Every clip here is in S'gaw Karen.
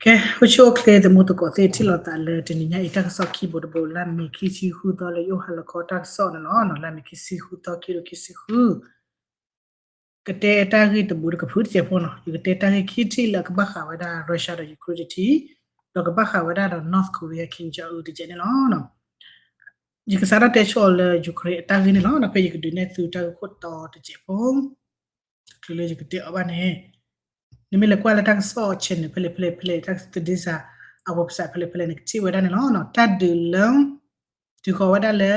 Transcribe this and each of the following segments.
ကဲ အိၣ်ဆူၣ်အိၣ်ချ့သမူသကိးသ့ၣ် ထံၣ်လိာ်သးလၢတနံၤညါအံၤ တၢ်ကစီၣ်ခံဘိတဘိ လါမ့ၤခံဆံဃုသီ လၢယအိၣ်ဟးလီၤခီတၢ်ကစီၣ်န့ၣ်လီၤ. လါမ့ၤခံဆံဃုသီ ခံကထိခံဆံဃု ကတဲတၢ်ဂ့ၢ်တဘိဒီး ကဖုတစဲးဖိနီၤ. ယကတဲတၢ်ဂ့ၢ်ခံထံၣ်လၢအကဘၣ်ဃးဝဲဒၣ် Russia ဒီး Ukraine တထံၣ်, ဒီးကဘၣ်ဃးဝဲဒၣ်ဒီး North Korea Kim Jong Un တစဲးန့ၣ်လီၤ. ယကစးထီၣ်တဲဆိအီၤလၢ Ukraine အတၢ်ဂ့ၢ်န့ၣ်လီၤ. ဒီးဖဲယကဒုးနဲၣ်သုတၢ်ဂ့ၢ်ခိၣ်တီတစဲးဖိ တချုးလၢယကတဲအီၤဘၣ်န့ၣ်, နမ့ၢ်လဲၤကွၢ်လၢတၢ်ကစီၣ် channel ဖဲလဲၣ်ဖဲလဲၣ်ဖဲလဲၣ် တၢ်သဒ့စး အ website ဖဲလဲၣ်ဖဲလဲၣ်န့ၣ် ကထံၣ်ဝဲဒၣ်န့ၣ်လီၤ. တၢ်ဒုးလၢ တုၤဃီၤဝဲဒၣ်လၢ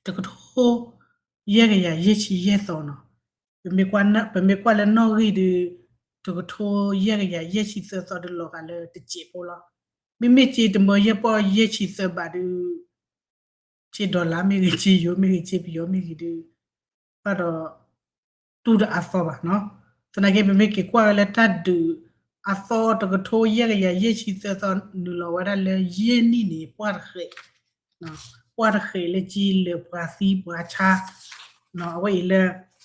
တကထိ ယဲၢ်ကယၤယဲၢ်ဆံယဲၢ်သီနီၤ. ပမ့ၢ်ကွၢ်လၢနီၣ်ဂံၢ်ဒီး တကထိ ယဲၢ်ကယၤယဲၢ်ဆံသၢသီဒီး လီၤဂာ်လၢတစဲးဖိလီၤ. မ့မ့ၢ်က့တမၢယဲၢ်ပီၢ်ယဲၢ်ဆံသၢဘးဒီး က့ dollar မ့ၢ်ဂ့ၤ က့ euro မ့ၢ်ဂ့ၤ က့ ပယီၤမ့ၢ်ဂ့ၤဒီး ဘၣ်ဒီး တူၢ်တအါသီဘၣ်နီၤ. သနာ်က့ ပမ့ၢ်က့ၤကွၢ်ဝဲလၢတၢ်ဒုး အသီတကထိ ယဲၢ်ကယၤယဲၢ်ဆံသၢသီ နုာ်လီၤဝဲဒၣ်လၢယဲၢ်နံၣ်န့ၣ် ပှၢ်တဃဲး ပှၢ်တဃဲးလၢက့လၢပှၤသံပှၤဆါ အဝဲအံၤလၢ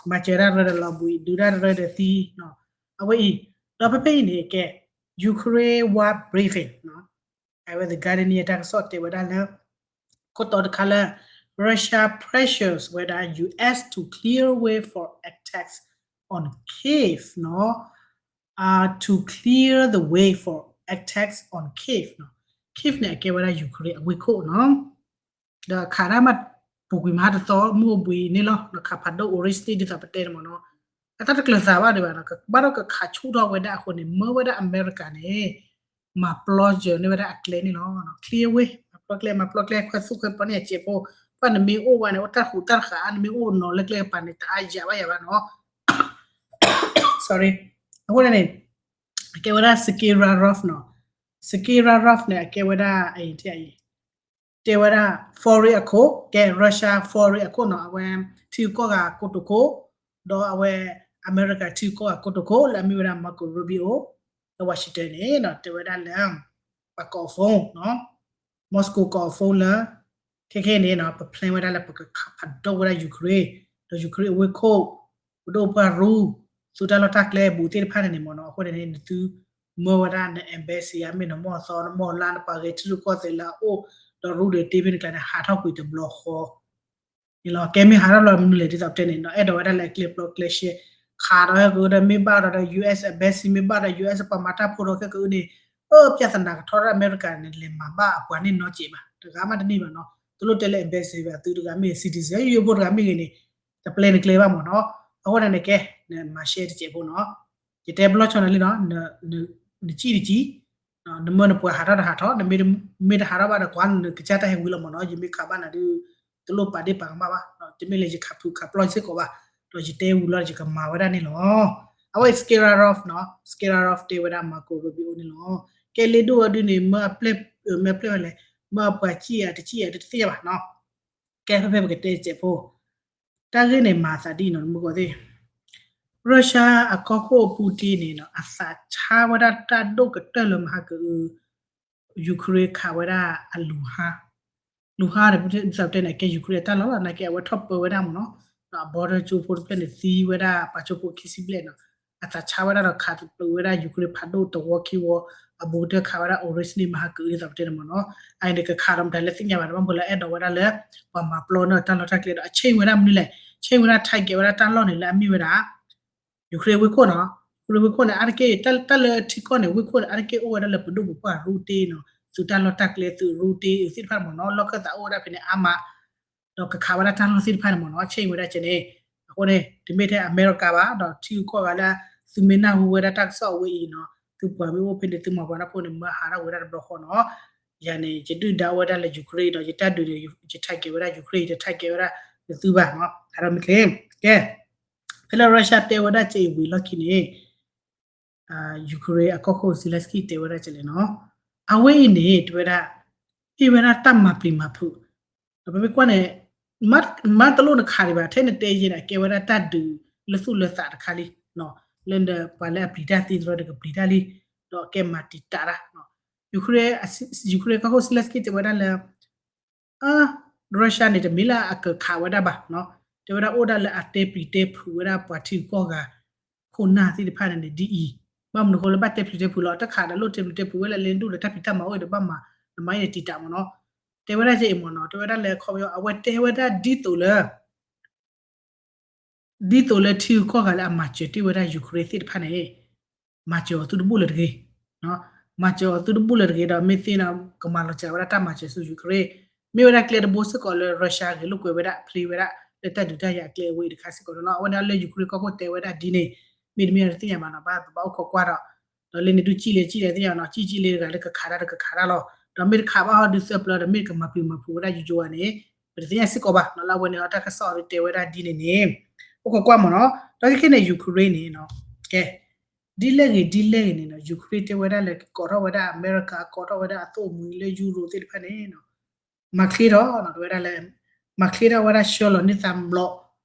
မၤစၢၤတၢ်တရၢဒီးလီၤဘှံး ဒုးတၢ်တရၢဒီးသံ အဝဲအံၤ, ဒီးဖဲဖဲအံၤန့ၣ် ကဲ Ukraine war briefing အဝဲ The Guardian တၢ်ကစီၣ်တဲဝဲဒၣ်လၢ ခိၣ်တီတခါလၢ Russia pressures ဝဲဒၣ် U S to clear way for attacks on Kyiv နီၤ, to clear the way for attacks on Kyiv နီၤ. Kyiv န့ၣ် အကဲဝဲဒၣ် Ukraine အဝ့ၢ်ခိၣ်နီၤ. ဒီးခးတၢ်မး ပူၤကွံာ်မဟါတသီ မုၢ်အိၣ်ဘှံးန့ၣ်လီၤ. ဒီးခးဖးဒိၣ် already ဒ်သိးပတဲန့ၣ်မ့ၢ်နီၤ, အတၢ်တကျၢၤသးဘၣ်ဒံးဘၣ်နီၤ, ဘၣ်ဒီးကခးဆူၣ်ထီၣ်ဝဲဒၣ်အဃိန့ၣ် မၢဝဲဒၣ်အမဲရကၤန့ၣ် မၤပျီစၢၤန့ၢ်ဝဲဒၣ်အကျဲန့ၣ်လီၤ. clear way မၤပျီကျဲ မၤပျီကျဲ ခွဲးသူၣ်ခွဲးပျီန့ၢ်အစဲးဖိ, ဘၣ်နမ့ၢ်အိၣ်ဝဲန့ၣ် အိၣ်တၢ်ဃူးတၢ်ဃာ် နမ့ၢ်အိၣ်နီၤလၢကျဲကပၤန့ၣ် တအါယၤဘၣ်ယၤဘၣ်နီၤ. အဃိန့ၣ်န့ၣ် အကဲဝဲဒၣ် Sergei Lavrov နီၤ. Sergei Lavrov န့ၣ် အကဲဝဲဒၣ် အံၤ တဲဝဲဒၣ် foreign အခိၣ် ကဲ Russia foreign အခိၣ်နီၤ, အဝဲ ထံဂုၤကီၢ်ဂၤကိတိာ်ခိၣ်, ဒီးအဝဲ အမဲရကၤထံဂုၤကီၢ်ဂၤကိတိာ်ခိၣ် လၢအမ့ၢ်ဝဲဒၣ် Marco Rubio လၢ Washington န့ၣ် တဲဝဲဒၣ်လၢ ပှၤကိး phone နီၤ, Moscow ကိး phone လၢ ခဲခဲန့ၣ် ပ plan ဝဲဒၣ်လၢပကခးဖးဒိၣ်ဝဲဒၣ် Ukraine, ဒီး Ukraine အဝ့ၢ်ခိၣ်, ပဒိၣ်ပှၢ်ရူ, သုတၢ်လီၢ်တၢ်ကျဲဘူးသ့ၣ်တဖၣ်န့ၣ်န့ၣ်မ့ၢ်နီၤ. အဃိန့ၣ်န့ၣ် နသုမၢဝဲဒၣ်န embassy အမ့ၢ်နမိၢ်သီ နမိၢ်လါ နပှၤဂဲၤထံရူၢ်ကီၢ်သဲးလၢအအိၣ် ဒီးရူဒီးတ့ဖဲန့ၣ်ကျါန့ၣ် ဟးထီၣ်ကွံာ်တဘျီဃီ န့ၣ်လီၤ. ကဲမ့ၢ်ဟးထီၣ်လီၤမနုၤလဲၣ် ဒ်သိးပတဲန့ၣ်နီၤ, အဲၣ်ဒိးဝဲဒၣ်လၢအကျဲပျီကျဲရှဲ, ခးဒီးဟဲကဒီး မ့ၢ်ဘၣ်ဒီး US embassy မ့ၢ်ဘၣ်ဒီး US ပှၤမၤတၢ်ဖိဒီးခဲကအုန့ၣ်, အၢ ပြဿနာကထီထီၣ် အမဲရကၤန့ၣ် လဲၤမၤဘၣ်အပှၤန့ၣ်နီတစဲးဘၣ်, တဂၤမးတန့ၢ်ဘၣ်နီၤ. တလိၣ်တဲလၢ embassy ဘၣ် သုတဂၤမ့ၢ်ဂ့ၤ citizen ယိယိဖိတဂၤမ့ၢ်ဂ့ၤန့ၣ်, တပျဲနကျဲဘၣ်မ့ၢ်နီၤ. အဃိန့ၣ်န့ၣ် ကဲ နမၤရှဲတစဲးဖိနီၤ, ယတဲပလီၢ်ဆီန့ၣ်လံနီၤ, နစံၣ်တစံၣ် နမၢနပှၤဟးထီၣ်တဟးထီၣ်, နမ့ၢ်တဟးထီၣ်ဘၣ်ဒီး ကွၢ်နကစၢ်တၢ်ဟဲဝံၤလီၤမ့ၢ်နီၤ. ယမ့ၢ်ခးဘၣ်နၤဒုး တလိၣ်ပာ်ဒ့ၣ်ပာ်ကမၣ်ဘၣ်, တမ့ၢ်လၢယခးဖုးခးပျီစ့ၢ်ကီးဘၣ်, ဒီးယတဲဝံၤလီၤ ယကမၤဝဲဒၣ်န့ၣ်လီၤ. အဝဲ Sergei Lavrov နီၤ, Sergei Lavrov တဲဝဲဒၣ် Marco Rubio န့ၣ်လီၤ. ကဲလ့ဒိၣ်ဝဲဒုန့ၣ် မၢအပျဲၢ်, မၢအပျဲၢ်ဝဲလဲၣ်, မၢအပှၤစံၣ်အတစံၣ်အတသ့ၣ်ညါဘၣ်နီၤ. ကဲဖဲဖဲပကတဲစဲးဖိ, တၢ်ဂ့ၢ်န့ၣ်မၤသးဒ်နီၤ မုၢ်ကီၢ်သ့ၣ် Russia အကီၢ်ခိၣ် Putin န့ၣ်နီၤ အသးဆါဝဲဒၣ်တၢ်ဒိၣ်ကတၢၢ်လၢမဟါကအု Ukraine ခးဝဲဒၣ်အ Luhansk, Luhansk န့ၣ် ဒ်သိးပတဲန့ၣ် ကဲ Ukraine အတၢ်လီၢ်လီၤ, နာ်က့အဝဲထီၣ်ပၢဝဲဒၣ်မ့ၢ်နီၤ, ဒီးအ border ကၠိဖိတဖျၢၣ်န့ၣ် သံဝဲဒၣ်ပှၤကၠိဖိခံဆံဘျဲၣ်နီၤ, အသးဆါဝဲဒၣ်ဒီးခးတပျုာ်ဝဲဒၣ် Ukraine ဖးဒိၣ်တဝီခံဝီ, အဘူးကတၢၢ်ခးဝဲဒၣ် already မဟါကအု ဒ်သိးပတဲန့ၣ်မ့ၢ်နီၤ, အအံၤန့ၣ် ကခးဒီးမတၤလဲၣ်သ့ၣ်ညါဘၣ်န့ၣ် ဘၣ်မနုၤလၢအဲၣ်ဒိးဝဲဒၣ်လၢ ပှၤမၤပျီန့ၢ်တၢ်လီၢ်တၢ်ကျဲဒီး အ change ဝဲဒၣ်မနုၤလဲၣ်, change ဝဲဒၣ် target ဝဲဒၣ်တၢ်လီၢ်န့ၣ် လၢအမ့ၢ်ဝဲဒၣ် Ukraine ဝ့ၢ်ခိၣ်နီၤ, Ukraine ဝ့ၢ်ခိၣ်န့ၣ် အါတက့ၢ် တၢ်လၢထံကီၢ်န့ၣ် ဝ့ၢ်ခိၣ်န့ၣ် အါတက့ၢ်အိၣ်ဝဲဒၣ်လၢပဒိၣ်ပပှၢ်ရူတ့နီၤ, သုတၢ်လီၢ်တၢ်ကျဲ သုရူတ့သ့ၣ်တဖၣ်မ့ၢ်နီၤ, လီၢ်ခၢၣ်သးအိၣ်ဝဲဒၣ်ဖဲန့ၣ်အါမး, ဒီးကခးဝဲဒၣ်တၢ်လီၢ်သ့ၣ်တဖၣ်န့ၣ်မ့ၢ်နီၤ, change ဝဲဒၣ်ကဲန့ၣ်, အဃိန့ၣ် တမ့ၢ်ထဲအမဲရကၤဘၣ် ဒီးထံဂုၤကီၢ်ဂၤလၢ သုမ့ၢ်နၢ်ဟူဝဲဒၣ်တၢ်ကစီၣ်အဝဲအံၤနီၤ, သုပှၤမ့ၢ်အိၣ်ဖဲန့ၣ် သုမၤပှၤနီၢ်ခိန့ၣ် မၢဟးထီၣ်ဝဲဒၣ်တဘျီဃီနီၤ, ယၤန့ၣ် ယဒုၣ်ဒါအိၣ်ဝဲဒၣ်လၢ Ukraine ဒီး ယတၢ်ဒုးန့ၣ် ယ target ဝဲဒၣ် Ukraine ယတ target ဝဲဒၣ်နသုဘၣ်နီၤ, ဟးထီၣ်မ့ၢ်ချ့, ကဲ ဖဲလၢ Russia တဲဝဲဒၣ်ကဲအံၤဝံၤလီၢ်ခံန့ၣ် Ukraine အကီၢ်ခိၣ် Zelensky တဲဝဲဒၣ်ကဲလဲၣ်နီၤ, အဝဲအံၤန့ၣ် တဲဝဲဒၣ် ဟ့ၣ်ဝဲဒၣ်တၢ်မၤပျံၤမၤဖုး, ဒီးပမ့ၢ်ကွၢ်န့ၣ် မ့ၢ်တလိၣ်နခးဒံးဘၣ် ထဲနတဲယဲၢ်န့ၣ် အကဲဝဲဒၣ်တၢ်ဒုးလၢသူၣ်လၢသးတခါလံ, လၢပှၤလၢအပျံၤတၢ်သ့တရီဒီးကပျံၤတၢ်လံ, ဒီးအကဲမၤတံာ်တာ်တၢ်, Ukraine ကီၢ်ခိၣ် Zelensky တဲဝဲဒၣ်လၢ Russia န့ၣ် တမ့ၢ်လၢအကခးဝဲဒၣ်ဘၣ်, တဲဝဲဒၣ်အိၣ်ဒၣ်လၢအတဲပျံၤတဲဖုးဝဲဒၣ်ပှၤထံဂုၤကီၢ်ဂၤ ခိၣ်နၢ်သ့ၣ်တဖၣ်န့ၣ်န့ၣ် ဒ်အံၤ, ဘၣ်မနုၤဃိလၢဘၣ်တဲပျံၤတဲဖုးလီၤ တၢ်ခးဒီးလိၣ်တဲပျံၤတဲဖုးဝဲလၢလ့ဒူၣ်ဒီးတၢ်ဖံးတၢ်မၤအိၣ်ဒီးဘၣ်မၤ နမၤအံၤန့ၣ်တံာ်တာ်မ့ၢ်နီၤ. တဲဝဲဒၣ်ကဲအံၤမ့ၢ်နီၤ တဲဝဲဒၣ်လၢခီပညီ အဝဲတဲဝဲဒၣ်ဒ်သိးလၢ ဒ်သိးလၢထံဂုၤကီၢ်ဂၤလၢအမၤစၢၤတ့ၢ်ဝဲဒၣ် Ukraine သ့ၣ်တဖၣ်န့ၣ် မၤစၢၤအီၤသုတဘူၣ်လၢၤတဂ့ၤ, မၤစၢၤအီၤသုတဘူၣ်လၢၤတဂ့ၤဒီး မ့ၢ်သ့ၣ်နီၤ ကမၤလီၤစှၤဝဲဒၣ်တၢ်မၤစၢၤဆူ Ukraine, မ့ၢ်ဝဲဒၣ်ကျဲတဘိစ့ၢ်ကီးလၢ Russia ဂဲၤလိာ်ကွဲဝဲဒၣ် ဖျ့ဝဲဒၣ် လၢတၢ်ဒုးတၢ်ယၤအကျဲအဝဲအံၤတခါစ့ၢ်ကီးန့ၣ်လီၤ. အဝဲန့ၣ်လၢ Ukraine ကီၢ်ခိၣ်တဲဝဲဒၣ်ဒ်န့ၣ် မ့တမ့ၢ်တသ့ၣ်ညါဘၣ်နီၤ ဘၣ်ပဘၣ်အိၣ်ခိးကွၢ်ဒီး ဒီးလၢန့ၣ်ဒုးစံၣ်လဲၣ်စံၣ်လဲၣ်သ့ၣ်ညါနီၤ စံၣ်စံၣ်လၢတဂၤလၢကခးတၢ်တကခးတၢ်လီၤ. ဒီးမ့ၢ်တခးဘၣ်ဟီဒုးသၢပျၢၤဒီး မ့ၢ်တကမၤပျံၤမၤဖုးဝဲဒၣ်ယိယိဧါန့ၣ် ပတသ့ၣ်ညါစ့ၢ်ကီးဘၣ်နီၤ လၢအဝဲန့ၣ်အတၢ်ကစီၣ်ဒုးတဲဝဲဒၣ်ဒ်န့ၣ်န့ၣ် အိၣ်ခိးကွၢ်မ့ၢ်နီၤ. ဒီးခဲခဲန့ၣ် Ukraine န့ၣ်နီၤ ကဲ ဒ်လဲၣ်ဂ့ၤဒ်လဲၣ်ဂ့ၤန့ၣ်နီၤ Ukraine တဲဝဲဒၣ်လၢ ကိးထီၣ်ဝဲဒၣ်အမဲရကၤ ကိးထီၣ်ဝဲဒၣ်အသိၣ်မှံၤလၢ Europe သ့ၣ်တဖၣ်န့ၣ်နီၤ မၤချ့ထီၣ်နီၤ တဲဝဲဒၣ်လၢ မၤချ့ထီၣ်ဝဲဒၣ်ဆှၢလီၤန့ၢ်သးမျိာ်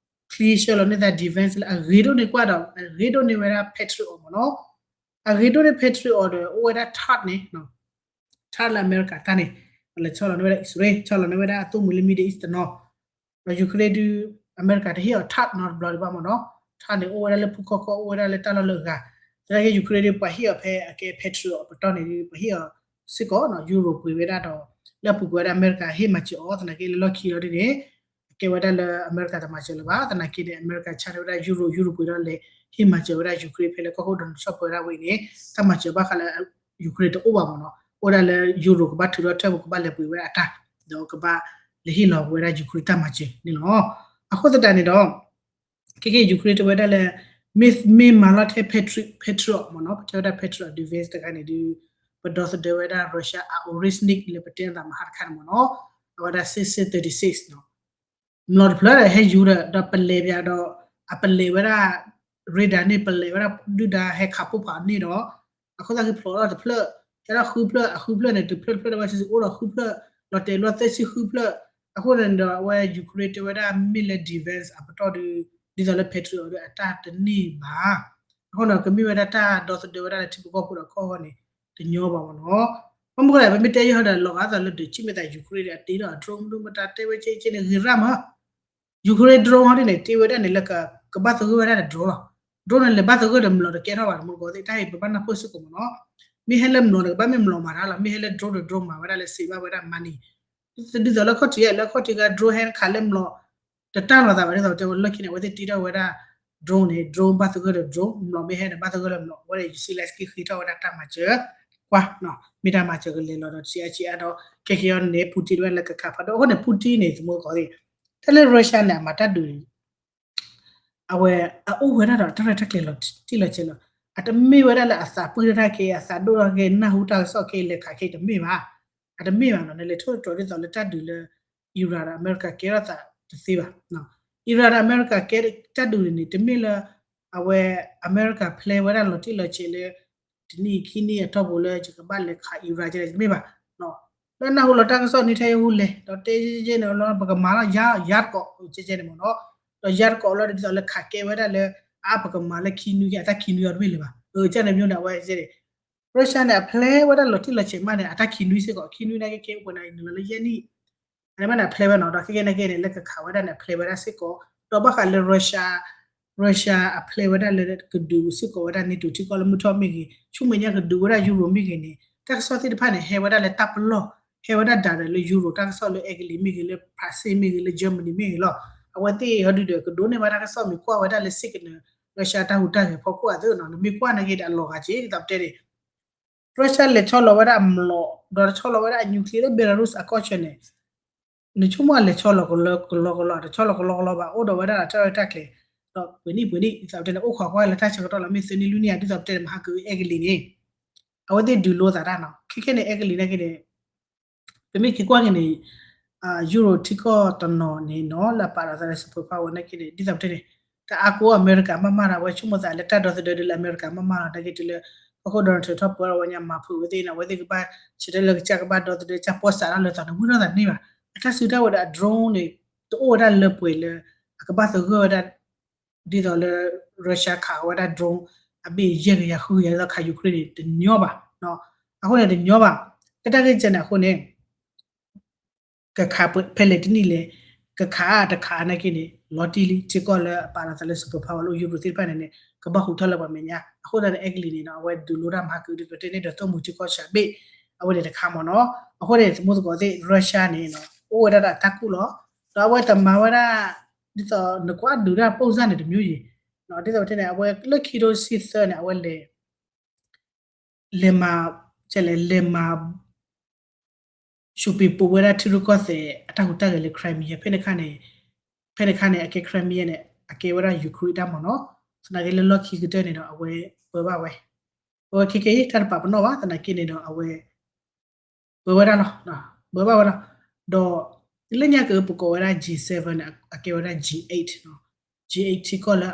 ချ့ဆှၢလီၤန့ၢ်သး defense လၢအဂ့ၤဒိၣ်န့ၢ်ကွၢ်ဒီး အဂ့ၤဒိၣ်န့ၢ်ဝဲဒၣ် Patriot မ့ၢ်နီၤ. အဂ့ၤဒိၣ်န့ၢ် Patriot ဒီး အိၣ်ဝဲဒၣ် THAAD န့ၣ် THAAD လၢအမဲရကၤတၢ်န့ၣ် လဲၤဆီၣ်လီၤန့ၢ်ဝဲဒၣ် Israel ဆီၣ်လီၤန့ၢ်ဝဲဒၣ်အသိၣ်မှံၤလၢ Middle East တနီၤ ဒီး Ukraine ဒုး အမဲရကၤတဟ့ၣ်အီၤ THAAD နီတဘျီဒံးဘၣ်မ့ၢ်နီၤ. THAAD န့ၣ် အိၣ်ဝဲဒၣ်လၢဖုခီခီ အိၣ်ဝဲဒၣ်လၢတၢ်လီၢ်လၢအဂၤ သနာ်က့ Ukraine ဒုး ပှၤဟ့ၣ်အီၤဖဲအကဲ Patriot ပတီၢ်န့ၣ်ဒုး ပှၤဟ့ၣ်အီၤစ့ၢ်ကီးနီၤ Euro ပှ့ၤဝဲဒၣ်ဒီး လၢအပူၤကွံာ်ဝဲဒၣ်အမဲရကၤဟ့ၣ်မၤစၢၤအီၤ သနာ်က့လၢလီၢ်ခံလီၤဒ်န့ၣ် အကဲဝဲဒၣ်လၢအမဲရကၤတမၤစၢၤလၢၤဘၣ် သနာ်က့န့ၣ် အမဲရကၤဆါထီၣ်ဝဲဒၣ် Euro Euro ပှ့ၤဒီးလဲၤဟ့ၣ်မၤစၢၤဝဲဒၣ် Ukraine ဖဲလၢကီၢ်ခိၣ် Donald Trump ပှဲၤဝဲဒၣ်ဝဲအံၤန့ၣ် တၢ်မၤစၢၤဘၣ်ဃးလၢ Ukraine တအိၣ်ဘၣ်မ့ၢ်နီၤ အိၣ်ဒၣ်လၢ Euro ကဘၣ်ထုးထီၣ်ထၢၣ်ပူၤ ကဘၣ်လဲၤပှ့ၤဝဲဒၣ်အတၢ် ဒီးကဘၣ်လဲၤဟ့ၣ်လီၤဝဲဒၣ် Ukraine တၢ်မၤစၢၤန့ၣ်လီၤ. အဃိသတးန့ၣ်ဒီး ခဲကဲ Ukraine တဲဝဲဒၣ်လၢ မ့ၢ်မၤလီၤထဲ Patriot မ့ၢ်နီၤ ပတဲဝဲဒၣ် Patriot defense တခါန့ၣ်ဒုး ပဒီသဒၢဝဲဒၣ် Russia အ origin လၢပတဲနသးမဟါတခါန့ၣ်မ့ၢ်နီၤ အဝဲဒၣ် C C thirty-six နီၤ မျိာ်တဖျၢၣ်ဒီးဟဲယူၤဒီး ဒီးပလဲၤပၠးဒီး အပလဲၤဝဲဒၣ် radar န့ၣ် ပလဲၤဝဲဒၣ်ဒုၣ်ဒါ ဟဲခးပိၢ်ဖးအီၤန့ၣ်ဒီး အခိၣ်သၣ်ဃံဖျိးထီၣ်တဖျၢၣ် ဟဲထီၣ်ဃုဖျၢၣ် အဃုဖျၢၣ်န့ၣ် တဖျၢၣ်တဖျၢၣ်ဒီးဝဲဆံးဆံးအိၣ်ဒီးဃုဖျၢၣ် လီၤတဲာ်လီၤသၢဆံဃုဖျၢၣ် အဃိန့ၣ်ဒီးအဝဲ Ukraine တဲဝဲဒၣ်မ့ၢ်လၢ defense အပတီၢ်ဒုး ဒ်သိးလၢ Patriot ဒီးအတၢ်တန့ၢ်ဘၣ် အဃိန့ၣ် ကမ့ၢ်ဝဲဒၣ်တၢ်ဒီသဒၢဝဲဒၣ်လၢထံဖိကီၢ်ဖိဒီးကီၢ်ဂီၢ်န့ၣ် တညီဘၣ်မ့ၢ်နီၤ ဘၣ်မနုၤဃိလဲၣ် ပမ့ၢ်တဲယဲၢ်ဟီဒီးလီၤဂာ်သးလၢဒုးဆံၣ်မ့ၢ်သး Ukraine ဒီးအတ့ဒီးအ drone ဒိၣ်မတၤတဲဝဲကဲကဲန့ၣ် ဂ့ၤရၣ်မး Ukraine drone ဟီဒ်န့ၣ် တ့ဝဲဒၣ်န့ၣ်လၢ ကဘၣ်သဂၢၢ်ဝဲဒၣ်ဒီး drone လီၤ drone န့ၣ် လဲၤဘၣ်သဂၢၢ်ဒီးမျိာ်တကဲထီၣ်ဘၣ် တမူတကိးသ့ၣ် တၢ်အံၤပဘၣ်နၢ်ပၢၢ်စ့ၢ်ကီးမ့ၢ်နီၤ မ့ၢ်ဟဲလၢမျိာ်န့ၣ် ကဘၣ်မ့ၢ်မျိာ်မၤတၢ်လီၤ မ့ၢ်ဟဲလၢ drone ဒီး drone မၤဝဲဒၣ်လၢစံးဘၣ်ဝဲဒၣ် money ဒ်သိးလၢခီၣ်ထံးလၢခီၣ်ထံးက drone ဟဲခးလၢမျိာ် တတၢ်လီၤသးဘၣ် ဒ်သိးတဲဝဲလၢခံန့ၣ် အဝဲသ့ၣ်တ့ထီၣ်ဝဲဒၣ် drone န့ၣ် drone ဘၣ်သဂၢၢ်ဒီး drone မျိာ်မ့ၢ်ဟဲဒီးဘၣ်သဂၢၢ်ဒီးမျိာ် အဝဲန့ၣ် Zelenskyy ဃ့ထီၣ်ဝဲဒၣ်တၢ်မၤစၢၤ ကွၢ် မ့ၢ်တၢ်မၤစၢၤကလဲၤလီၤဒီး ဆံးအါဆံးအါဒီး ခဲကဲအံၤန့ၣ် Putin ဝဲလၢကခးဖးဒိၣ် အဃိန့ၣ် Putin န့ၣ် သမူတကိးသ့ၣ် တၢ်လၢ Russia န့ၣ် အမၤတၢ်ဒုးန့ၣ် အဝဲ အအိၣ်ဝဲဒၣ်ဒီးတၢ်ရဲၣ်တၢ်ကျဲၤလီၤတံၢ်လီၤဆဲးလီၤ အတမ့ၢ်ဝဲဒၣ်လၢအသးပှၢ်ထီၣ်တၢ်က့ အသးဒိၣ်ထီၣ်က့ နၢ်ဟူတၢ်ကစီၣ်က့ လဲၤခးက့တမ့ၢ်ဘၣ် အတမ့ၢ်ဘၣ်နီၤ နလဲၤထိၣ်သတြီၤဒ်သိးလၢတၢ်ဒုးလၢ Iran ဒီးအမဲရကၤကဲထီၣ်သးတသ့ဘၣ် Iran ဒီးအမဲရကၤကဲတၢ်ဒုးန့ၣ် တမ့ၢ်လၢ အဝဲ အမဲရကၤ plan ဝဲဒၣ်လီၤတံၢ်လီၤဆဲးလၢ တနံၣ်ခံနံၣ်အတီၢ်ပူၤလၢယကဘၣ်လဲၤခး Iran ကဲတမ့ၢ်ဘၣ် လၢနၢ်ဟူလီၤတၢ်ကစီၣ်န့ၣ် ထဲယဟူလဲၤ ဒီးတဲကဲန့ၣ်လီၤ ပကမၤလီၤ ယါ ယါတကိး ကဲကဲန့ၣ်မ့ၢ်နီၤ ဒီးယါတကိးလီၤ ဒ်သိးလၢခးကဲဝဲဒၣ်လၢ အါ ပကမၤလၢခံနွံကဲ အတၢ်ခံနွံအီၤတမ့ၢ်လၢၤဘၣ် ကဲန့ၣ်မ့ၢ်န့ၣ် အဝဲကဲန့ၣ် Russia န့ၣ် အ plan ဝဲဒၣ်လီၤတံၢ်လီၤဆဲးမးန့ၣ် အတၢ်ခံနွံစ့ၢ်ကီး ခံနွံနာ်က့ ခဲအံၤပှဲၤန့ၣ် နုာ်လီၤလၢယဲၢ်နံၣ် အန့ၣ်မးန့ၣ် အ plan ဝဲနီၤ ဒီးခဲကဲန့ၣ်ကဲန့ၣ် လၢကခးဝဲဒၣ်န့ၣ် အ plan ဝဲဒၣ်စ့ၢ်ကီး ဒီးဘၣ်ဃးလၢ Russia Russia အ plan ဝဲဒၣ်လၢကဒုးစ့ၢ်ကီးဝဲဒၣ် NATO ထံကီၢ်လၢမုၢ်ထီၣ်မ့ၢ်ဂ့ၤ ဆူမဲာ်ညါကဒုးဝဲဒၣ် Euro မ့ၢ်ဂ့ၤန့ၣ် တၢ်ကစီၣ်သ့ၣ်တဖၣ်န့ၣ် ဟဲဝဲဒၣ်လၢတၢ်ပလီၢ် ဟဲဝဲဒၣ်ဒၣ်ဒီးလၢ Euro တၢ်ကစီၣ်လၢ Italy မ့ၢ်ဂ့ၤ လၢ France မ့ၢ်ဂ့ၤ လၢ Germany မ့ၢ်ဂ့ၤလီၤ အဝဲသ့ၣ်ဟီဒုးဒီး ကဒိးန့ၢ်ဘၣ်တၢ်ကစီၣ်မ့ၢ်ကွၢ်ဝဲဒၣ်လၢ signal Russia တၢ်ဟူးတၢ်ဂဲၤဖီခိၣ်အသိးနီၤ နမ့ၢ်ကွၢ်နာ်က့ဒီး အလီၤဂာ်က့ ဒ်သိးပတဲန့ၣ် Russia လဲၤဆီလီၤဝဲဒၣ်မျိာ် ဒီးဆီလီၤဝဲဒၣ်အ nuclear လၢ Belarus အကီၢ်ဆၢန့ၣ် နဆိကမိၣ်အလဲၤဆီလီၤကလီကလီ တဆီလီၤကလီကလီဘၣ် အိၣ်ဒီးဝဲဒၣ်တၢ်ရဲၣ်တၢ်ကျဲၤ ဒီးပှဲၤနံၣ်ပှဲၤနံၣ် ဒ်သိးပတဲန့ၣ် အိၣ်ခိးကွၢ်လၢတၢ်ဆၢကတီၢ်လီၤ မ့ၢ်သၢနံၣ်လွံၢ်နံၣ်ဧါ ဒ်သိးပတဲန့ၣ် မဟါက Italy န့ၣ် အဝဲသ့ၣ်ဒုးလိသးတၢ်နီၤ ခဲခဲန့ၣ် Italy နာ်က့န့ၣ် ပမ့ၢ်က့ၤကွၢ်က့ၤန့ၣ် Euro ထံကီၢ်တနီၤန့ၣ်နီၤ လၢအပာ်လီၤသးလၢ super power နာ်က့န့ၣ် ဒ်သိးပတဲန့ၣ် တအါကိးအမဲရကၤမးမးဒီး အဝဲဆိကမိၣ်သးလၢတၢ်ဒီသဒၢဒ်လၢအမဲရကၤမးမးလီၤ နာ်က့တုၤလၢ ကီၢ်ခိၣ် Donald Trump ထီၣ်ပၢဝဲညါမၤဖုးဝဲသ့ၣ်န့ၣ် အဝဲသ့ၣ်ကဘၣ်ဆဲးတၢ်လၢကစၢ်ကဘၣ်ဒီသဒၢကစၢ်ပီၢ်စးထီၣ်လၢသးန့ၣ် ဝံၣ်ထီၣ်သးန့ၢ်ဘၣ် အတၢ်စုတၢ်ဝဲၤဒီးအ drone န့ၣ် တအိၣ်ဝဲဒၣ်လၢပှဲၤလၢ အကဘၣ်သဂၢၢ်ဝဲဒၣ် ဒ်သိးလၢ Russia ခးဝဲဒၣ် drone အဘ့ၣ်ယဲၢ်ကယၤဃုကယၤဒ်သိးခး Ukraine န့ၣ် တညီဘၣ် အဃိန့ၣ်တညီဘၣ် လၢတၢ်ဂ့ၢ်ကဲန့ၣ်အဃိန့ၣ် ကခးဖဲလဲၣ်တနံၣ်လဲၣ် ကခးတခးနာ်က့န့ၣ် လီၤတံၢ်လံ ထံကီၢ်လၢအပာ်လီၤသးလၢ superpower လၢ Europe သ့ၣ်တဖၣ်န့ၣ်န့ၣ် ကဘၣ်ဟူးထီၣ်လၢပှၤမဲာ်ညါ. အဃိသတးန့ၣ် အဲကလံးန့ၣ်ဒီး အဝဲဒုးလိတၢ်မၤကဒုးပတဲန့ၣ်ဒီး သိၣ်မှံၤထံကီၢ်ဆးဘ့ၣ် အဝဲန့ၣ်တခါမ့ၢ်နီၤ. အဃိန့ၣ် သမူသကိးသ့ၣ် Russia န့ၣ် အိၣ်ဝဲဒၣ်ဒီးတၢ်ကူၣ်လီၤ. ဒီးအဝဲတမၤဝဲဒၣ် ဒ်သိးနကွၢ်ဒုးတၢ်ပိၢ်စၢ်န့ၣ်တမျိုးယံၤ ဒ်သိးပတဲန့ၣ် အဝဲလၢခံထိဆံသၢန့ၣ် အဝဲလဲၤ လဲၤမၤ လဲၤမၤ ရှုံးပံၤပိာ်ဝဲဒၣ်ထံရူၢ်ကီၢ်သဲးအတၢ်ဟူးတၢ်ဂဲၤလၢ Crimea ဖဲန့ၣ်ခါန့ၣ် ဖဲန့ၣ်ခါန့ၣ် အကဲ Crimea န့ၣ် အကဲဝဲဒၣ် Ukraine တၢ်မ့ၢ်နီၤ. သနာ်က့လၢလီၢ်ခံကတၢၢ်န့ၣ်ဒီး အဝဲပၢဘၣ်ဝဲ ပဝဲခဲကဲအံၤ တၢ်တပာ်ပနီၣ်ဘၣ် သနာ်က့န့ၣ်ဒီး အဝဲ ပၢဝဲဒၣ်လီၤ ပၢဘၣ်ဝဲလီၤ. ဒီး လၢညါကပကိးဝဲဒၣ် G seven န့ၣ် အကဲဝဲဒၣ် G eight နီၤ. G eight ထံကီၢ်လၢ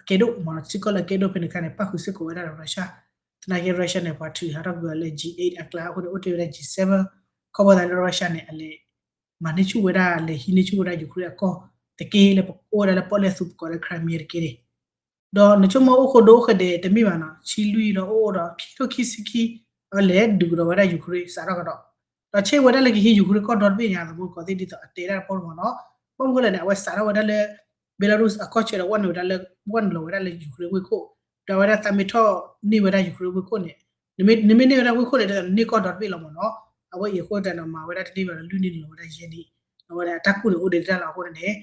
အကဲဒိၣ်မ့ၢ်နီၤ ထံကီၢ်လၢအကဲဒိၣ်ဖဲန့ၣ်ခါန့ၣ် ပၣ်ဃုာ်စ့ၢ်ကီးဝဲဒၣ်ဒီး Russia. သနာ်က့ Russia န့ၣ် ပှၤထုးဟးထီၣ်ကွံာ်အီၤလၢ G eight အကျါ အဃိန့ၣ် အိၣ်တ့ၢ်ဝဲဒၣ် G seven ခီဖျိသးလၢ Russia န့ၣ် အလဲၤ မၤန့ၢ်ဆူၣ်ဝဲဒၣ် လဲၤဟံးန့ၢ်ဆူၣ်ဝဲဒၣ် Ukraine အကီၢ်တက့ၢ်လၢပအိၣ်ဝဲဒၣ်လၢပီၣ်လဲၣ်သူပကိးလၢ Crimea တက့ၢ်န့ၣ် ဒီးနဆိကမိၣ်အိၣ်ဃိဒိအိၣ်ဃဲဒဲးတမ့ၢ်ဘၣ်နီၤ ဆံလွံၢ်ဒီးအိၣ်အိၣ်ဒီးခံထိခံဆံခံ အဝဲလဲၤဒုးကဒီးဝဲဒၣ် Ukraine စးထီၣ်ကဒီး ဒီးဆ့ဝဲဒၣ်လၢကဟံး Ukraine ကီၢ်ဒီတဘ့ၣ်ညါ သမူသကိးသ့ၣ်ဒ်သိးအတဲဒၣ်တဖီမ့ၢ်နီၤ. ဘၣ်မနုၤဃိလဲၣ်န့ၣ် အဝဲစးထီၣ်ဝဲဒၣ်လၢ Belarus အကီၢ်ဆၢဒီး ဝဲနုာ်ဝဲဒၣ်လၢ ဝဲနုာ်လီၤဝဲဒၣ်လၢ Ukraine ဝ့ၢ်ခိၣ် ဒီးအဝဲဒၣ်သးမ့ၢ်ထီၣ်န့ၢ်ဝဲဒၣ် Ukraine ဝ့ၢ်ခိၣ်န့ၣ် နမ့ၢ်န့ၢ်ဝဲဒၣ်ဝ့ၢ်ခိၣ်န့ၣ် ဒ်သိးနန့ၢ်ကီၢ်ဒီတဘ့ၣ်လီၤမ့ၢ်နီၤ. အဝဲအံၤအဃိတၢ်ဒီးမၤဝဲဒၣ်တန့ၢ်ဘၣ်ဒီး လွံၢ်နံၣ်န့ၣ်လီၤဝဲဒၣ်ယဲၢ်နံၣ် အဝဲဒၣ်တၢ်ကူၣ်န့ၣ်အိၣ်ဒံးတၢ်လီၤအဃိန့ၣ်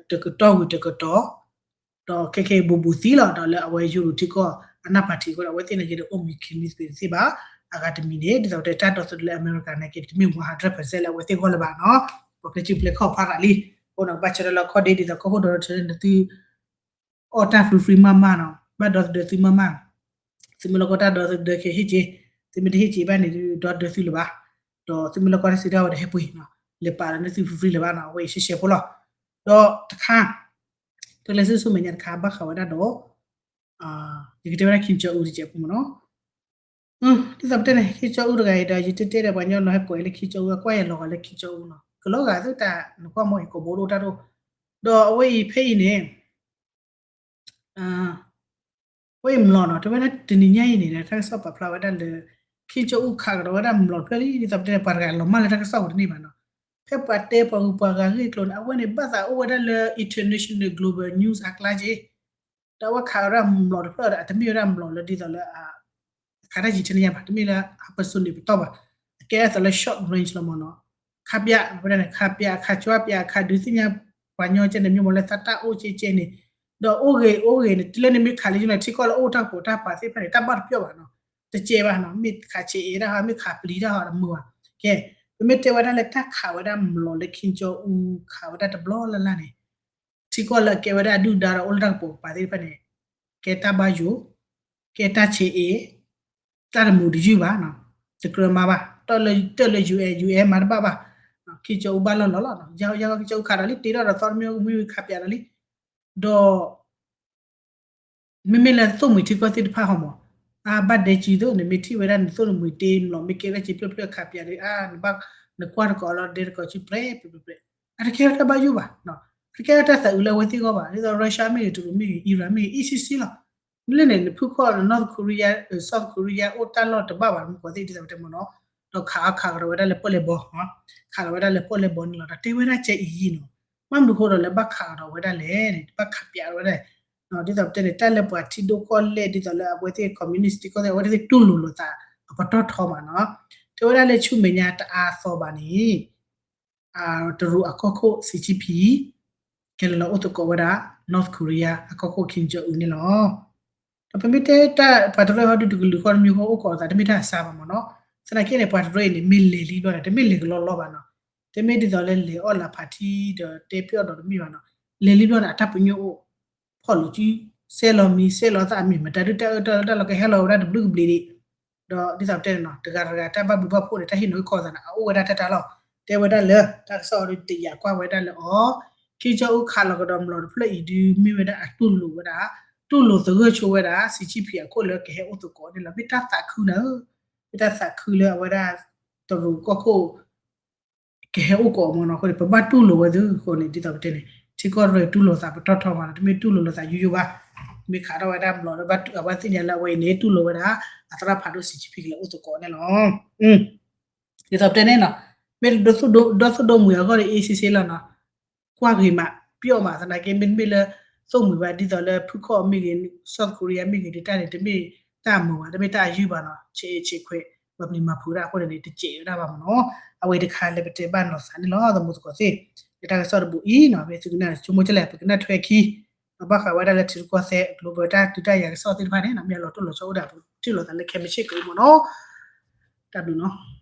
တကတီၢ်ဝံၤတကတီၢ် ဒီးခဲခဲအံၤဘူးဘူးသံလီၤ ဒီးလၢအဝဲယူရူၤထံကီၢ်အနၢ်ပၢၢ်ထံးအဃိဒီး အဝဲသ့ၣ်န့ၣ်က့ၤဒီးအိၣ်မံခံမံသပ့ၤတသ့ဘၣ်. အဂၤတမံၤန့ၣ် ဒ်သိးပတဲတၢ်ဒီသဒၢလၢအမဲရကၤန့ၣ် က့ၤတမ့ၢ် one hundred percent လၢအဝဲသ့ၣ်ဂီၢ်လၢၤဘၣ်နီၤ. ပှၤဖျဲးစုဖျဲးခီၣ်ဖးရၤလံ အဃိန့ၣ် ကဘၣ်ဆၢထၢၣ်လၢခီၣ်ဒ့ ဒ်သိးကီၢ်ခိၣ်ဒီသဒၢန့ၣ်သု အီၣ်တၢ် free free မးမးနီၤ ဘၣ်ဒီသဒၢသုမးမး သုမ့ၢ်လီၤကီတၢ်ဒီသဒၢကဟ့ၣ်က့ၤ သုမ့ၢ်တဟ့ၣ်က့ၤဘၣ်န့ၣ် ဒီသဒၢသုလၢၤဘၣ် ဒီးသုမ့ၢ်လီၤကီတၢ်စုတၢ်ဝဲဒီးဟဲပှ့ၤနီၤ လဲၤပာ်လီၤန့ၢ်သု free free လၢၤဘၣ်နီၤ အဝဲအံၤရှဲရှဲဖိလီၤ. ဒီးတခါ တလဲၤဆူဆူမဲာ်ညါတခါ ဘၣ်ဃးဝဲဒၣ်ဒီး ယကတဲဝဲဒၣ် Kim Jong Un တစဲးဖိမ့ၢ်နီၤ ဒ်သိးပတဲန့ၣ် Kim Jong Un တဂၤအံၤဒီး ယတဲတဲဒီးပှၤကညီနီၤ ဟဲကိးအံၤလၢ Kim Jong Un အကွၢ်ယၤလီၤဂာ်လၢ Kim Jong Un နီၤ ကလီၤဂာ်သုတၢ်နကွၢ်မ့ၢ်အံၤ ကိးဘိဒိၣ်တၢ်ဒိၣ် ဒီးအဝဲအံၤဖဲအံၤန့ၣ် အဝဲအံၤမျိာ်နီၤ တဲဝဲဒၣ်တနံၤညါအံၤန့ၣ် တၢ်ကစီၣ်ပာ်ဖျါဝဲဒၣ်လၢ Kim Jong Un ခးကဒီးဝဲဒၣ်မျိာ်တဖျၢၣ်လံ ဒ်သိးပတဲန့ၣ် ပှၤတဂၤလီၤမၢ်လၢတၢ်ကစီၣ်ပူၤတန့ၢ်ဘၣ်နီၤ ဖဲပှၤတဲပှၤဂုၤပှၤဂၤဂ့ၢ်ကျိၤန့ၣ် အဝဲန့ၣ်ဘၣ်သးအိၣ်ဝဲဒၣ်လၢ international global news အကျါက့ ဒီးအဝဲခးကဒီးမျိာ်တဖျၢၣ်ဒီး အတမ့ၢ်ဝဲဒၣ်မျိာ်လၢဒ်သိးလၢ ခးတၢ်ယံာ်ထဲန့ၣ်ညါဘၣ် တမ့ၢ်လၢ hypersonic ပတီၢ်ဘၣ် အကဲဒ်သိးလၢ short range လီၤမ့ၢ်နီၤ ခးပျး ဝဲဒၣ်န့ၣ် ခးပျး ခးကၠွါပျး ခးဒုးသ့ၣ်ညါ ပှၤညီကဲန့ၣ် မ့ၢ်မ့ၢ်လၢသးတၢ်အိၣ်ကဲကဲန့ၣ် ဒီးအိၣ်ဂ့ၤအိၣ်ဂ့ၤန့ၣ် တုၤလၢနမ့ၢ်ခးလံ ထံကီၢ်လၢအိၣ်တၢ်ပီးတၢ်ပာ်သ့ၣ်တဖၣ်န့ၣ် တၢ်ဘၣ်တပျီၢ်ဘၣ်နီၤ တကဲဘၣ်နီၤ မ့ၢ်ခးဆံးအ့တၢ်ဟီ မ့ၢ်ခးပျံၤတၢ်ဟီ တမုာ်ဘၣ် ကဲ ပမ့ၢ်တဲဝဲဒၣ်လၢတၢ်ခးဝဲဒၣ်မျိာ်လၢ Kim Jong Un ခးဝဲဒၣ်တဘျီလၢ်လၢ်န့ၣ် ထံကီၢ်လၢအကဲဝဲဒၣ်အဒုၣ်ဒါဒီးအိၣ်လၢတၢ်ကပိာ်ကပၤသ့ၣ်တဖၣ်န့ၣ် ကဲတၢ်ဘၣ်ယိၣ် ကဲတၢ်ဆံးအ့ တၢ်တမုာ်တယုၢ်ဘၣ်နီၤ တကြၢးမၤဘၣ် တၢ်လၢ UN UN မၤတဘၣ်ဘၣ် Kim Jong Un ဘၣ်လီၢ်လီၢ်လီၤ ယၤယၤ Kim Jong Un ခးဒီးလံ တ့ထီၣ်ဒီးသီတမံၤမံၤခးပျးဒီးလံ ဒီး မ့မ့ၢ်လၢသိၣ်မှံၤထံကီၢ်သ့ၣ်တဖၣ်ဟီမး အါဘၣ်ဒဲကံသိး နမ့ၢ်ထံၣ်ဝဲဒၣ်နသိၣ်နမှံၤတ့မျိာ် မ့ၢ်ကဲဝဲဒၣ်ကံဖျၢၣ်ဖျၢၣ်ခးပျးဒီး အါ နကွၢ်တကိးလီၤဒဲတကိးစုပျဲၢ်ပျဲၢ်ပျဲၢ် အတကဲဝဲတၢ်ဘၣ်ယိၣ်ဘၣ် အတကဲဝဲတၢ်သးအုးလၢအဝဲသ့ၣ်ဂီၢ်ဘၣ် ဒ်သိး Russia မ့ၢ်ဂ့ၤ တရူးမ့ၢ်ဂ့ၤ Iran မ့ၢ်ဂ့ၤ အံၣ်ဆံဆံလီၤ မ့ၢ်လၢန့ၣ် နဖုၣ်ခီၣ် North Korea South Korea အိၣ်တၢ်လီၢ်တဘၣ်ဘၣ် မ့ၢ်ကီးသ့ၣ်ဒ်သိးပတဲမ့ၢ်နီၤ ဒီးခးခးကဒီးဝဲဒၣ်လၢပီၣ်လဲၣ်ဘီ ခးလီၤဝဲဒၣ်လၢပီၣ်လဲၣ်ဘီန့ၣ်လီၤ တၢ်တဲဝဲဒၣ်ကဲအံၤယံၤနီၤ ဘၣ်မနုၤဃိဒီးလၢဘၣ်ခးကဒီးဝဲဒၣ်လဲၣ်န့ၣ် ဘၣ်ခးပျးဝဲဒၣ် ဒ်သိးပတဲန့ၣ် တၢ်လၢပှၤထံဒိၣ်ကီၢ်လဲၢ် ဒ်သိးလၢအဝဲသ့ၣ် communist ထံကီၢ်သ့ၣ် အဝဲသ့ၣ်တူၢ်လိာ်လိာ်သး အပတီၢ်ထီမးနီၤ တဲဝဲဒၣ်လၢဆူမဲာ်ညါတအါသီဘၣ်န့ၣ် တရူးအကီၢ်ခိၣ် Xi Jinping ကလဲၤလီၤအိၣ်သကိးဝဲဒၣ် North Korea အကီၢ်ခိၣ် Kim Jong Un န့ၣ်လီၤ ဒီးပမ့ၢ်တဲတၢ်ပှၤတရၢဟီဒုတကလုာ်ဃီတမံၤဃီအိၣ်ကိးသး တမ့ၢ်တၢ်အစှၤဘၣ်မ့ၢ်နီၤ သနာ်က့န့ၣ် ပှၤတရၢအံၤန့ၣ် မ့ၢ်လဲၤလံဘျီန့ၣ် တမ့ၢ်လဲၤကလီလီဘၣ်နီၤ တမ့ၢ်ဒ်သိးလၢလဲၤအီၣ်လၢဖးထံဒီးတဲပျီၣ်ဒီးတမ့ၢ်ဘၣ်နီၤ လဲၤလံဘျီန့ၣ် အတၢ်ပညိၣ်အိၣ် ဖီၣ်လိာ်စု ဆဲးလီၤမံၤ ဆဲးလီၤသးအမံၤ မတၤဒုတၢ်အၢတၢ်လီတၢ်လီကဟဲလီၤဝဲဒၣ်တဘျုးကဘျံးဒံး ဒီးဒ်သိးပတဲန့ၣ်နီၤ တဂၤတဂၤတၢ်ဘၣ်ဘျုးဘၣ်ဖှိၣ်န့ၣ် တၢ်ဟ့ၣ်နီၤဟ့ၣ်ခီသးန့ၣ် အအိၣ်ဝဲဒၣ်တၢ်တၢ်လီၤ တဲဝဲဒၣ်လၢ တၢ်ကစီၣ်အီၤဒုတယာ်ကွၢ်ဝဲဒၣ်လၢအီၤ Kim Jong Un ခးလီၤကဒီးမျိာ်တဖျၢၣ်အံၤဒု မ့ၢ်ဝဲဒၣ်အတူၢ်လိာ်ဝဲဒၣ် တူၢ်လိာ်သဂၢၢ်ဆိဝဲဒၣ် Xi Jinping အခိၣ်လၢကဟဲအိၣ်သကိးန့ၣ်လီၤ မ့ၢ်တၢ်သးခုန့ၣ် မ့ၢ်တၢ်သးခုလၢအဝဲဒၣ် တရူးကီၢ်ခိၣ် ကဟဲအိၣ်ကိးမ့ၢ်နီၤ အဃိန့ၣ် ပဘၣ်တူၢ်လိာ်ဝဲသုအဃိန့ၣ် ဒ်သိးပတဲန့ၣ် ထံကီၢ်တရူးတူၢ်လိာ်သးပတီၢ်ထီမးနီၤ တမ့ၢ်တူၢ်လိာ်လိာ်သးယိယိဘၣ် မ့ၢ်ခးထီၣ်ဝဲဒၣ်မျိာ်ဒီး အဝဲသ့ၣ်ညါလၢအဝဲအံၤန့ၣ် တူၢ်လိာ်ဝဲဒၣ် အသရၣ်ဖးဒိၣ် Xi Jinping ကလဲၤအိၣ်သကိးန့ၣ်လီၤ ဒ်သိးပတဲန့ၣ်နီၤ မ့ၢ်ဒီးသူၣ်ဒိၣ်မုၢ်အဂီၢ်ဒီး အ့ၣ်စ့စ့လီၤနီၤ ကွၢ်ဂ့ၤမး ပျီမး သနာ်က့ မ့တမ့ၢ်လၢ သိၣ်မှံၤဘၣ် ဒ်သိးလၢဖုခီၣ်မ့ၢ်ဂ့ၤ South Korea မ့ၢ်ဂ့ၤ ဒ်တၢ်န့ၣ် တမ့ၢ်တၢ်မုာ်ဘၣ် တမ့ၢ်တၢ်အယုၢ်ဘၣ်နီၤ ဆဲးဆဲးခွဲး ပှၤပျံၤမၤဖုးတၢ်အဃိန့ၣ်န့ၣ် တစဲးဝဲဒၣ်ဘၣ်မးနီၤ အဝဲတခါလၢပတဲဘၣ်နီၤသးန့ၣ်လီၤ သမူသကိးသ့ၣ် လၢတၢ်ကစီၣ်တဘိအံၤနီၤ မ့ၢ်သုကနၣ်ဆိကမိၣ်ကလဲၣ် ပကနၣ်ထွဲခံ ဘၣ်ဃးဝဲဒၣ်လၢထံရူၢ်ကီၢ်သဲး global တၢ်ဒုးတၢ်ယၤကစီၣ်သ့ၣ်တဖၣ်န့ၣ် မ့ၢ်အလီၤတိၢ်လီၤဆီအိၣ်ဒၣ် ပထံၣ်လိာ်သးလၢခဲမုၢ်ဆ့ၣ်ကအိၣ်မးနီၤ တၢ်ဘျုးနီၤ